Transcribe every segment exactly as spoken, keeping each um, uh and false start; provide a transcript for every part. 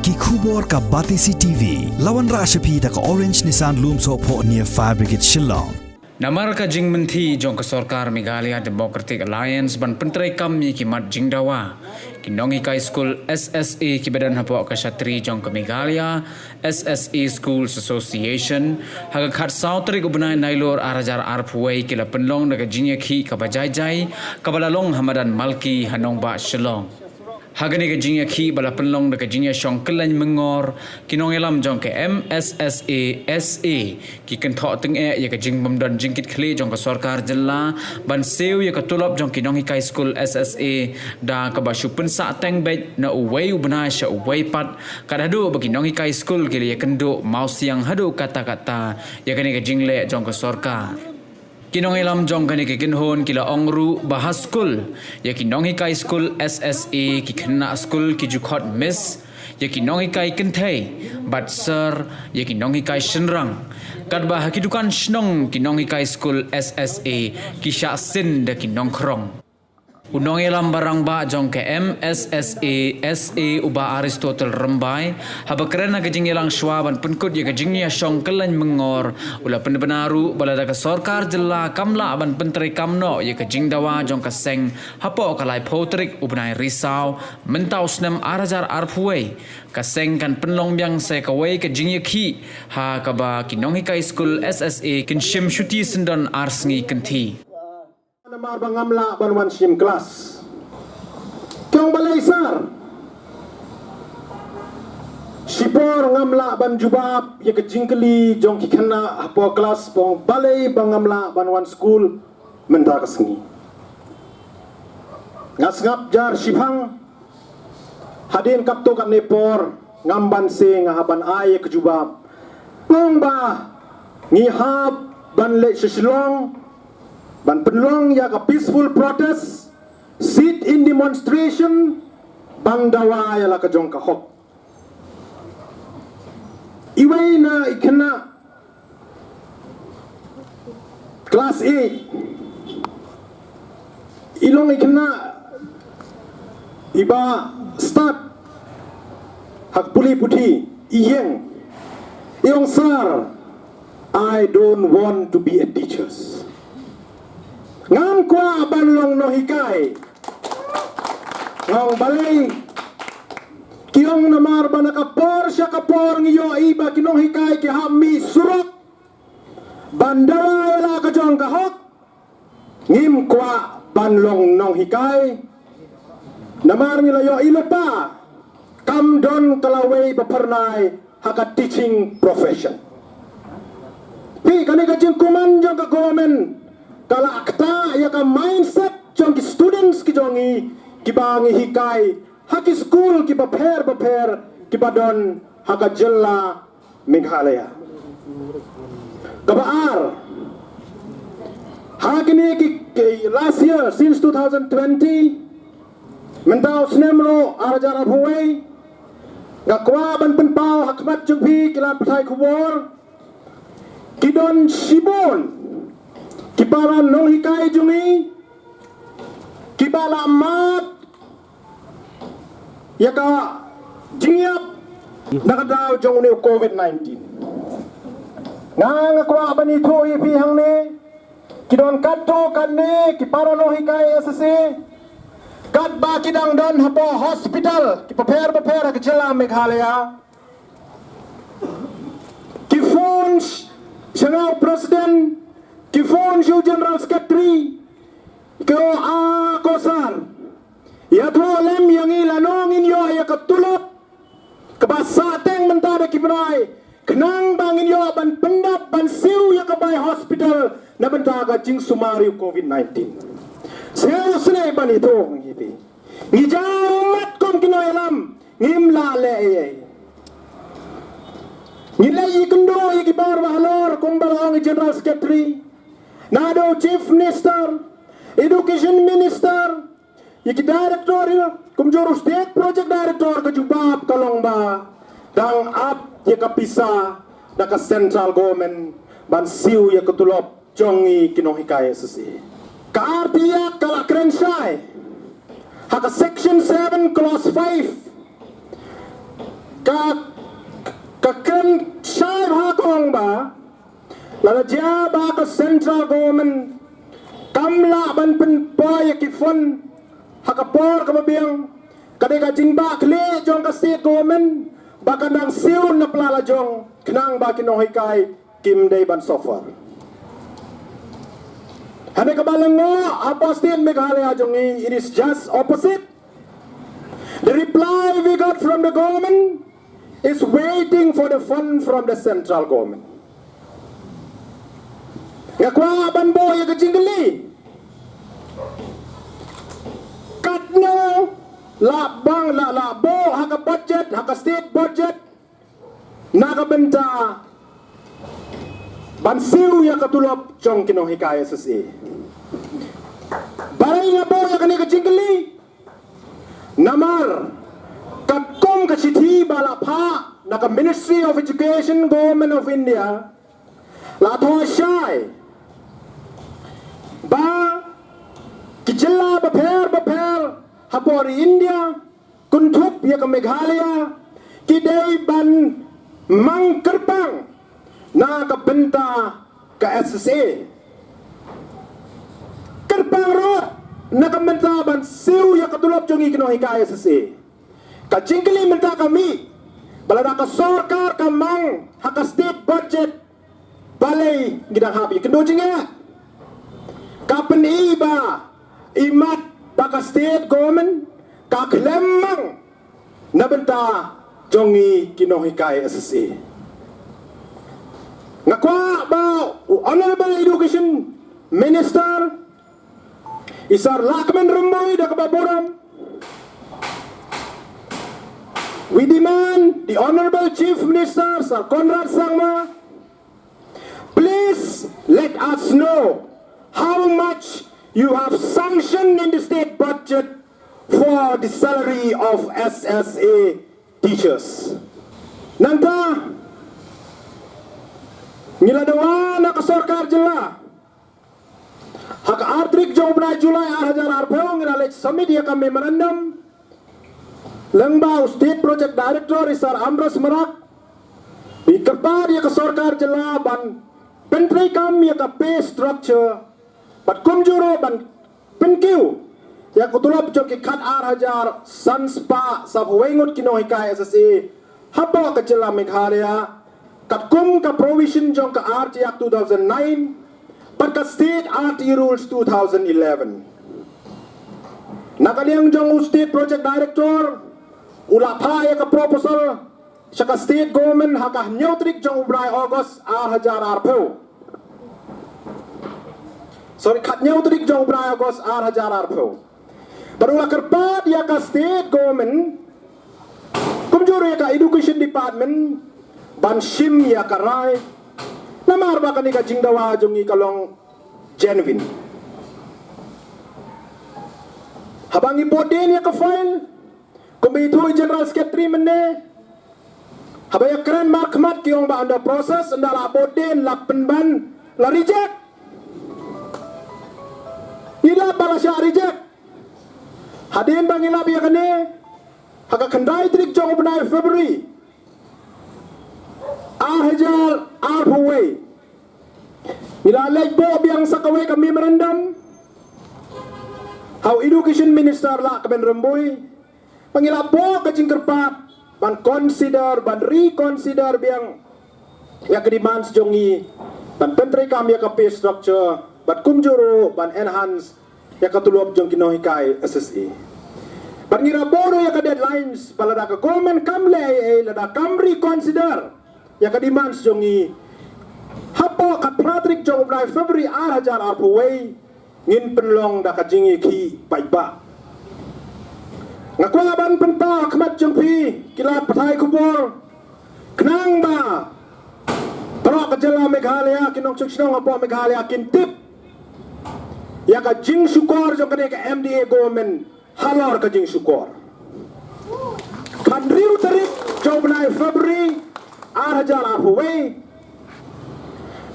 Ki khubor ka Batesi T V, la wanrah sha phi da ka Orange Nissan Lumsohphoh near Fire Brigade Shillong. Namar ka jingmynthih jong ka sorkar Meghalaya Democratic Alliance ban pyntreikam ïa ki mat jingdawa, ki nonghikai skul S S A kiba don hapoh ka shatri jong ka Meghalaya S S A Schools Association, ha ka khatsaw tarik u bnai Nailur ar hajar arphew wei ki la pynlong da ka jingïakhih kaba jai jai, kaba la long ha madan Malki ha nongbah Shillong. Ha kane ka jingïakhih ba la pynlong da ka jingïashong kylleiñ myngor, ki nongïalam jong ka M S S A S A ki kynthoh tyngeh ïa ka jingbymdon jingkitkhlieh jong ka sorkar jylla ban siew ïa ka tulop jong ki nonghikai skul S S A da kaba shu pynsah teng beit na uwei u bnai sha uwei pat, kat haduh ba ki nonghikai skul ki la ïakynduh mawsiang haduh katta katta ïa kane ka jingleh jong ka sorkar. Ki nongïalam jong kane ka kynhun ki la ong ruh ba ha skul, ïa ki nonghikai skul S S A, ki khynnah skul ki ju khot Miss, ïa ki nonghikai kynthei bad Sir, ïa ki nonghikai shynrang. Katba ha ki dukan shnong ki nonghikai skul S S A ki shah sin da ki nongkhrong. U nongïalam barangbah jong ka M S S A S A u Bah Aristotle Rymbai, haba kren ha ka jingïalang shuwa ban pynkut ïa ka jingïashong kylleiñ myngor, u la pynbna ruh ba lada ka sorkar jylla kam lah ban pyntreikam noh ïa ka jingdawa jong ka seng hapoh ka laiphew tarik u bnai Risaw mynta u snem ar hajar arphew wei, ka seng kan pynlong biang sa kawei ka jingïakhih ha kaba ki nonghikai skul S S A kin shim shuti syndon ar sngi kynthih. Namar ba ngam lah ban wan shim klas. Ki ong balei sir? Shipor ngam lah ban jubab ïa ka jingkylli jong ki khynnah hapoh klas, ki ong balei ba ngam lah ban wan skul mynta ka sngi. Nga sngap jar shiphang. Hadien katto katne por ngam banse nga hap ban ai ïa ka jubab. Ong ba ngi hap ban leit sha Shillong ban pynlong ïa ka peaceful protest, sit in demonstration, ban dawa ïa la ka jong ka hok. Iwei na i khynnah klas eight, i long i khynnah iba stad ha ka pule puthi, i ïeng, i ong sir, I don't want to be a teacher. Ngam kwah ban long nonghikai. Nga ong balei? Ki ong namar ba na ka por sha ka por ngi ïohi ba ki nonghikai ki hap mih surok ban dawa ïa la ka jong ka hok. Ngim kwah ban long nonghikai. Namar ngi la ïohi lypa kam don ka lawei ba phyrnai ha ka teaching profession. Phi, kane ka jingkuman jong ka government ka la ktah ïa ka mindset jong ki students ki jong ngi kiba ngi hikai ha ki skul kiba pher bapher kiba don ha ka jylla Meghalaya. Kaba ar, ha kine ki, ki last year, since two thousand twenty, mynta u snem ruh ar hajar arphew wei, nga kwah ban pynpaw ha khmat jong phi ki lad pathai khubor, ki don shibun ki para nonghikai jong ngi kiba la mad ïa ka jingïap na ka daw jong une u covid nineteen. Nga, nga kwah ban ïathuh ïa phi hangne, ki don katto katne ki para nonghikai S S A katba ki dang don hapoh hospital kiba pher bapher ha ka jylla Meghalaya. Ki phone sha nga u president, ki phone sha u general secretary, ki ong a ko sir, ïathuh lem ïa ngi lano ngin ïoh ïa ka tulop kaba sah teng mynta da ki bnai, khnang ba ngin ïoh ban pyndap ban siew ïa ka bai hospital na bynta ka jingsumar ïa u covid nineteen. Sngewsynei ban ïathuh ïa phi. Ngi jaw mat kum ki nongïalam, ngim lah leh ei ei. Ngi leit ïakynduh ïa ki bor ba halor kumba la ong i General Secretary, naduh Chief Minister, Education Minister, ïa ki Director, ïa kumjuh ruh State Project Director, ka jubab ka long ba dang ap ïa ka pisa da ka Central Government ban siew ïa ka tulop jong ngi ki nonghikai S S A. Ka R T Act ka la kren shai ha ka section seven clause five, Ka, ka kren shai bha ka ong ba, lada jia ba ka central government kam lah ban pynpoi ïa ki fund ha ka por kaba biang, ka dei ka jingbakla jong ka state government ba kan dang siew na pla la jong khnang ba ki nonghikai kim dei ban suffer. Hynrei kaba lyngngoh hapoh state Meghalaya jong ngi, it is just opposite. The reply we got from the government is waiting for the fund from the central government. Nga kwah ban buh ïa ka jingkylli, katno la bang la, la buh ha ka budget, ha ka state budget, na ka bynta ban siew ïa ka tulop jong ki nonghikai S S A. Balei nga buh ïa kane ka jingkylli? Namar katkum ka shithi ba la phah na ka Ministry of Education, Government of India, la thoh shai ba ki jylla bapher bapher hapoh ri India, kynthup ïa ka Meghalaya, ki dei ban mang kyrpang na ka bynta ka S S A. Kyrpang ruh na ka bynta ban siew ïa ka tulop jong ngi ki nonghikai S S A. Ka jingkylli mynta ka mih ba lada ka sorkar ka mang ha ka state budget, balei ngi dang hap ïakynduh jingeh? Ka pyni ba imat ba ka state government ka khlem mang na bynta jong ngi ki nonghikai S S A. Nga kwah ba u Honorable Education Minister, i Sir Lahkmen Rymbui, da kaba burom, we demand the Honorable Chief Minister, Sir Conrad Sangma, please let us know how much you have sanctioned in the state budget for the salary of S S A teachers. Nangta ngi la dawa na ka sorkar jylla, ha ka ar tarik jong u bnai July ar hajar arphew ngi la leit submit ïa ka memorandum lyngba u State Project Director, i Sir Ambrose Marak, ba i kyrpad ïa ka sorkar jylla ban pyntreikam ïa ka pay structure bad kumjuh ruh ban pynkiew ïa ka tulop jong ki khatar hajar san spah saphew wei ngut ki nonghikai S S A hapoh ka jylla Meghalaya, katkum ka provision jong ka Ar Tiaid two thousand nine bad ka State R T Rules two thousand eleven. Na ka liang jong u State Project Director, u la phah ïa ka proposal sha ka state government ha ka hynñiew tarik jong u bnai August ar hajar arphew. Sorry, ka hynñiew tarik jong u bnai August ar hajar arphew. Bad u la kyrpad ïa ka state government kumjuh ruh ïa ka education department ban shim ïa ka rai, namar ba kane ka jingdawa jong ngi ka long genuine. Haba ngi bud dien ïa ka file, kumba ithuh i General Secretary mynne, haba ïakren markhmat ki ong ba under process, ynda la bud dien, la pynban, la reject. Ngi lap ba la shah reject. Hadien ba ngi lap ïa kane, ha ka khyndai tarik jong u bnai February ar hajar arphew wei, ngi la leit buh biang sa kawei ka memorandum ha u Education Minister Lahkmen Rymbui, ba ngi la buh ka jingkyrpad ban consider, ban reconsider biang ïa ka demands jong ngi ban pyntreikam ïa ka pay structure bad kumjuh ruh ban enhance ïa ka tulop jong ki nonghikai S S A. Bad ngi la buh ruh ïa ka deadlines ba lada ka government kam leh ei ei, lada kam reconsider ïa ka demands jong ngi hapoh ka phra tarik jong u bnai February ar hajar arphew wei, ngin pynlong da ka jingïakhih paidbah. Nga kwah ban pynpaw ha khmat jong phi ki lad pathai khubor, khnang ba baroh ka jylla Meghalaya, ki nongshong shnong hapoh Meghalaya kin tip ïa ka jingshukor jong kane ka M D A government halor ka jingshukor. Ka hynriew tarik jong u bnai February ar hajar arphew wei,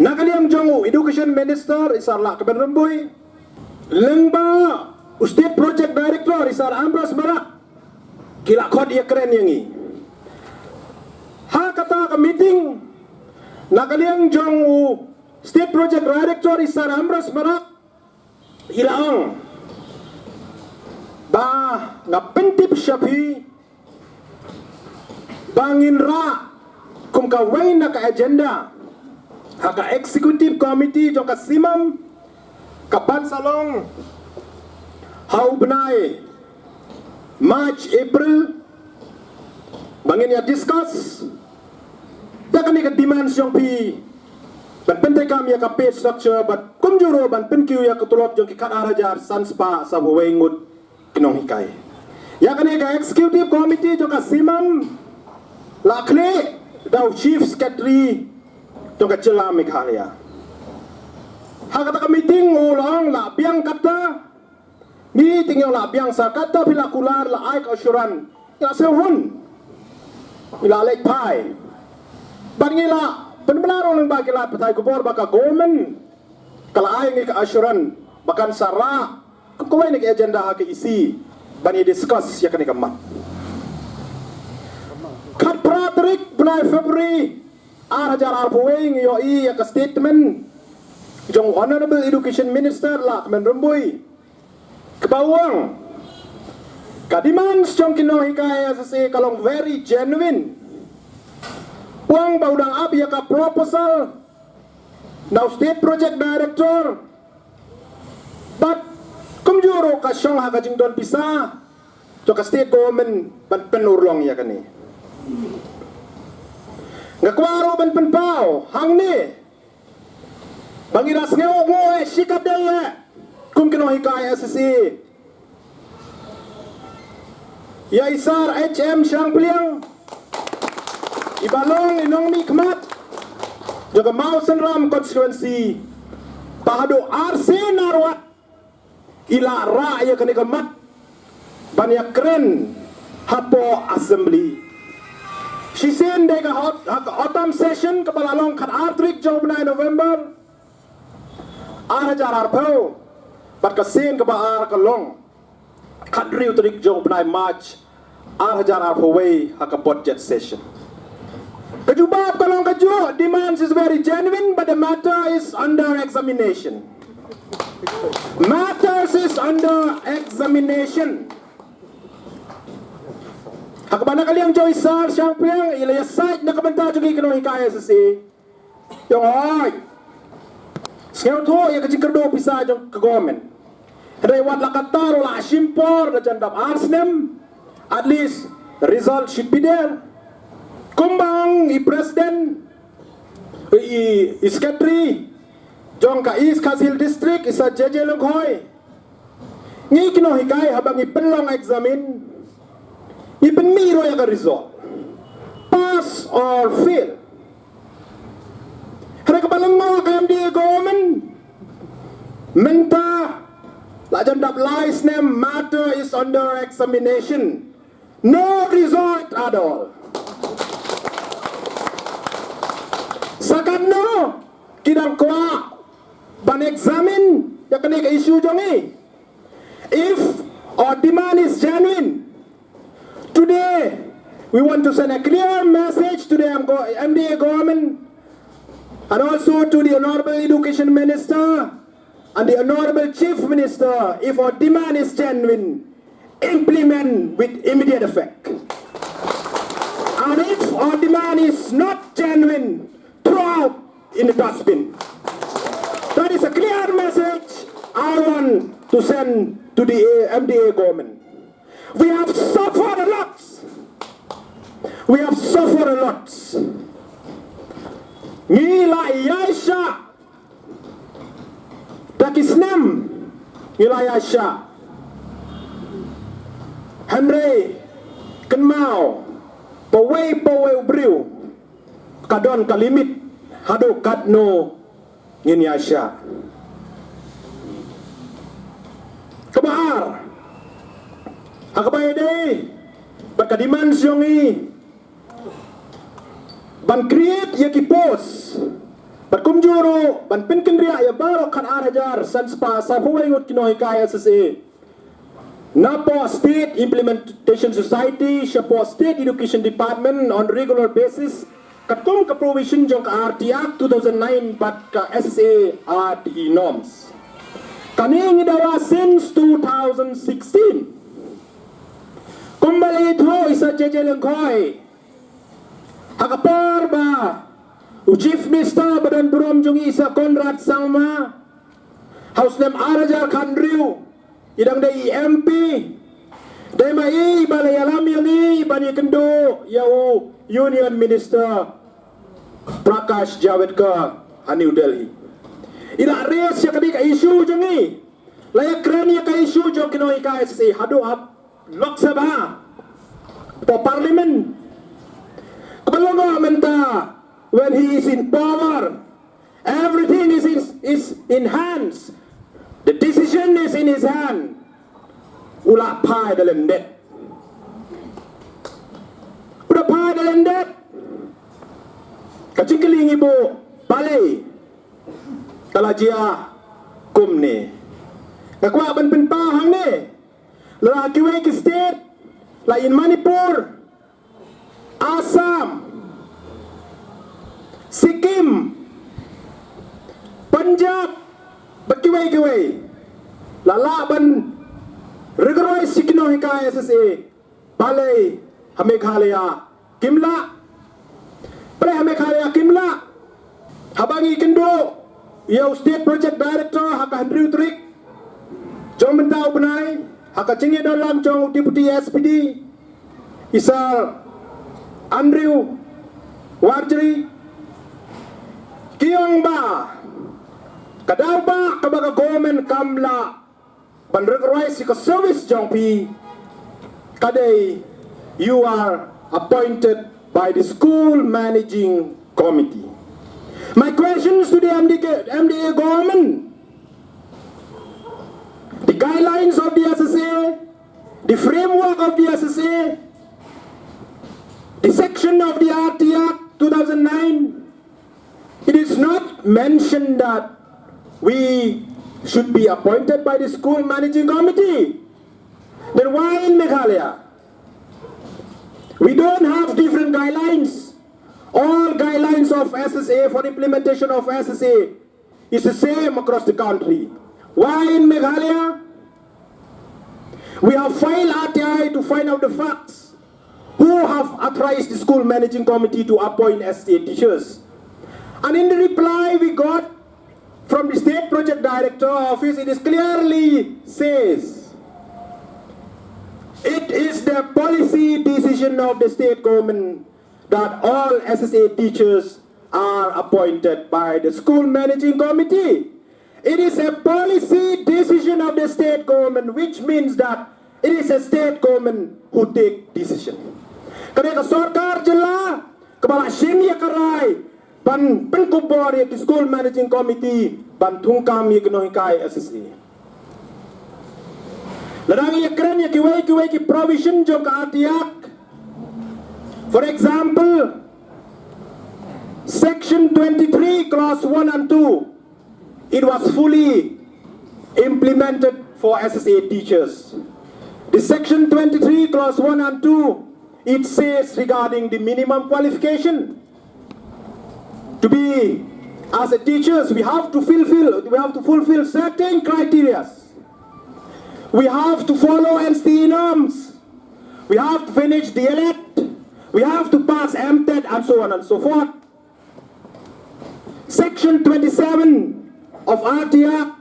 na ka liang jong u Education Minister i Sir Lahkmen Rymbui, lyngba u State Project Director i Sir Ambrose Marak, ki la khot ïakren ïa ngi. meeting na ka liang jong u State Project Director i Sir Ambrose Marak, i la ong ba nga pyntip sha phi ba ngin rah kum kawei na ka agenda ha ka executive committee jong ka CMAM ka ban sa long ha u bnai March, April, ba ngin ïa discuss da kane ka demand jong phi ban pyntrei kam ïa ka pay structure bad kumjuh ruh ban pynkiew ïa ka tulop jong ki khatar hajar san spah saphew wei ngut ki nonghikai. Ïa kane ka executive committee jong ka CMAM la khlieh da u chief secretary jong ka jylla Meghalaya. Ha kata ka meeting u la ong la biang kata, meeting ïa u la biang sa kata phi la kular la ai ka assurance. Ïa se hun ïa la leit phai ban ngi la pynbna rong lang ba ki la pathai khubor ba ka government ka la ai ngi ka assurance ba kan sa rah kawei na ka agenda ha ka EC ban ïa discuss ïa kane ka mat. Khatphra tarik bnai February ar hajar arphew wei ngi ïohi ïa ka statement jong Honorable Education Minister Lahkmen Rymbui kaba u ong ka demand jong ki nonghikai SSA ka long very genuine. U ong ba u dang ap ïa ka proposal na u State Project Director bad kumjuh ruh ka shong ha ka jingdon pisa jong ka state government ban pynurlong ïa kane. Nga kwah ruh ban pynpaw hangne ba ngi la sngewnguh eh shi katdei eh kum ki nonghikai SSA ïa i Sir H M Shangpliang iba long i nongmihkhmat jong ka Mawsynram constituency ba haduh arsien arwat i la rah ïa kane ka mat ban ïa kren hapoh assembly. Shisien dei ka hot ha ka autumn session kaba la long khatar tarik jong u bnai November ar hajar arphew bad ka sien kaba ar ka long khathynriew tarik jong u bnai March ar hajar arphew wei ha ka budget session. Ka jubab ka long kajuh, demands is very genuine but the matter is under examination. Matters is under examination. Ha kaba na ka liang jong i Sir Shangpliang i la ïasaid na ka bynta jong ki nonghikai SSA. Ïong hoi. Sngewthuh ïa ka jingkyrduh pisa jong ka government. Hynrei wat la katta ruh la shim por da jan dap ar snem. At least result should be there. Kumba ong i president i, i secretary jong ka East Khasi Hills District i Sir J J Lyngkhoi. Ngi ki nonghikai haba ngi pynlong examine ngi pynmih ruh ïa ka result. Pass or fail. Hynrei kaba lyngngoh ka MDA government mynta la jan dap lai snem matter is under examination. No result at all. Sa katno ki dang kwah ban examine ïa kane ka issue jong ngi. If our demand is genuine, today we want to send a clear message to the M- MDA government and also to the Honorable Education Minister and the Honorable Chief Minister. If our demand is genuine, implement with immediate effect. And if our demand is not genuine, throw out in the dustbin. That is a clear message I want to send to the MDA government. We have suffered a lot. We have suffered a lot. Ngi la ïaishah da ki snem, ngi la ïaishah. Hynrei kynmaw, pawei pawei u briew ka don ka limit haduh katno ngin ïaishah. Kaba ar, ha kaba ïadei bad ka demand jong ngi ban create ïa ki post bad kumjuh ruh ban pynkynriah ïa baroh khatar hajar san spah saphew wei ngut ki nonghikai SSA napoh State Implementation Society shapoh State Education Department on regular basis. Katkum ka provision jong ka R T Act two thousand nine bad ka S S A R T E norms. Kane ngi dawa since two thousand sixteen. Kumba la ïathuh i Sir J J Lyngkhoi, ha ka por ba u Chief Minister ba don burom jong ngi i Sir Conrad Sangma, ha u snem ar hajar khathynriew, i dang dei i M P. Dei ma i ba la ïalam ïa ngi ban ïakynduh ïa u Union Minister Prakash Javadekar ha New Delhi. I la raise ïa kane ka issue jong ngi. La ïakren ïa ka issue jong ki nonghikai S S A haduh ha Lok Sabha, hapoh Parliament. Kaba long mynta, when he is in power, everything is in, is in hands. The decision is in his hand. U la phai da lyndet. U la phai da lyndet. Ka jingkylli ngi buh, balei ka la jia kumne? Nga kwah ban pynpaw hangne. Lada kiwei ki state, la in Manipur, Assam, Sikkim, Punjab, bad kiwei kiwei, la lah ban recognize ïa ki nonghikai S S A, balei ha Meghalaya kim lah? Balei ha Meghalaya kim lah? Haba ngi kynduh ïa u State Project Director ha ka hynriew tarik jong mynta u bnai, ha ka jingïadonlang jong u Deputy S P D, i Sir Andrew Warjri, ki ong ba ka daw ba kaba ka government kam lah ban recognize ïa ka service jong phi, ka dei you are appointed by the school managing committee. My questions to the M D K, M D A government, the guidelines of the S S A, the framework of the S S A, the section of the R T Act two thousand nine, it is not mentioned that we should be appointed by the school managing committee. Then why in Meghalaya? We don't have different guidelines. All guidelines of S S A for implementation of S S A is the same across the country. Why in Meghalaya? We have filed R T I to find out the facts. Who have authorized the school managing committee to appoint S S A teachers? And in the reply we got from the state project director office, it is clearly says it is the policy decision of the state government that all S S A teachers are appointed by the school managing committee. It is a policy decision of the state government, which means that it is a state government who take decision. Ka dei ka sorkar jylla kaba la shim ïa ka rai ban pynkupbor ïa ki school managing committee ban thungkam ïa ki nonghikai S S A. Lada ngi ïakren ïa kiwei kiwei ki provision jong ka R T Act, for example, section twenty-three, clause one and two, it was fully implemented for S S A teachers. The section twenty-three, clause one and two, it says regarding the minimum qualification to be as a teachers, we have to fulfill, we have to fulfill certain criteria. We have to follow N C T E norms. We have to finish D El Ed. We have to pass M TET and so on and so forth. Section twenty-seven of R T Act,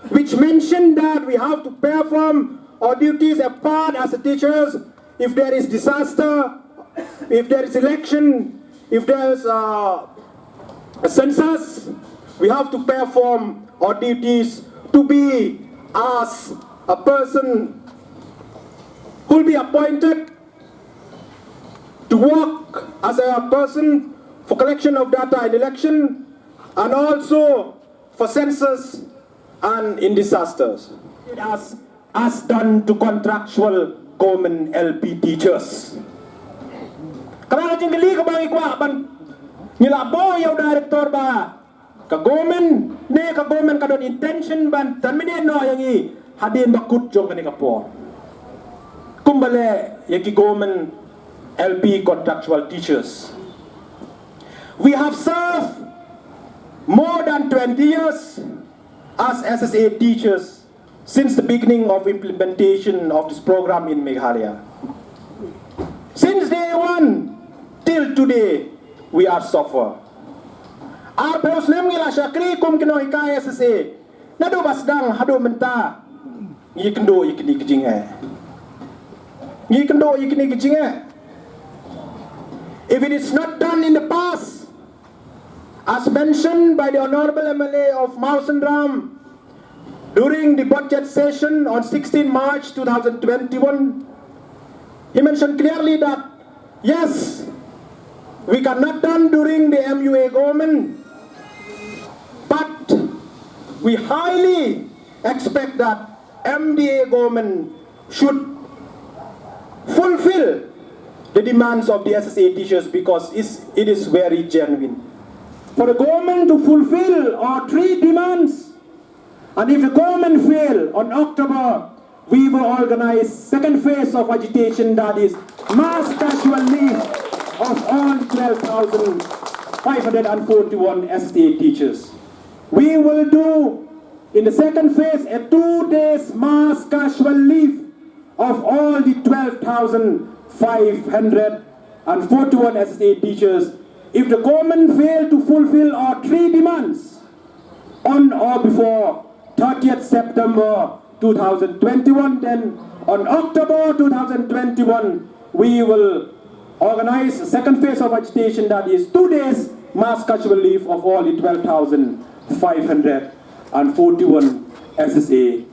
which mentioned that we have to perform our duties apart as a teachers. If there is disaster, if there is election, if there is, uh, a census, we have to perform our duties to be as a person who will be appointed to work as a person for collection of data in election and also for census and in disasters. As, as done to contractual government L P teachers. Kaba ka jingkylli kaba ngi kwah ban ngi la buh ïa u director ba ka government ne ka government ka don intention ban terminate noh ïa ngi hadien ba kut jong kane ka por. Kumba leh ïa ki government L P contractual teachers. We have served more than twenty years as S S A teachers since the beginning of implementation of this program in Meghalaya. Since day one till today, we are suffer. Arphew snem ngi la shakri kum ki nonghikai S S A. Naduh ba sdang haduh mynta ngi kynduh ïa kine ki jingeh. Ngi kynduh ïa kine ki jingeh. If it is not done in the past, as mentioned by the Honorable M L A of Mawsynram during the budget session on sixteen March two thousand twenty-one, he mentioned clearly that yes, we cannot done during the M U A government, but we highly expect that M D A government should fulfill the demands of the S S A teachers because it's, it is very genuine. For the government to fulfill our three demands, and if the government fail on October, we will organize second phase of agitation, that is mass casual leave of all twelve thousand five hundred and forty-one S S A teachers. We will do in the second phase a two days mass casual leave of all the twelve thousand five hundred and forty-one S S A teachers if the government fail to fulfill our three demands on or before thirtieth September two thousand twenty-one. Then on October two thousand twenty-one, we will organize a second phase of agitation, that is two days mass casual leave of all the twelve thousand five hundred and forty-one S S A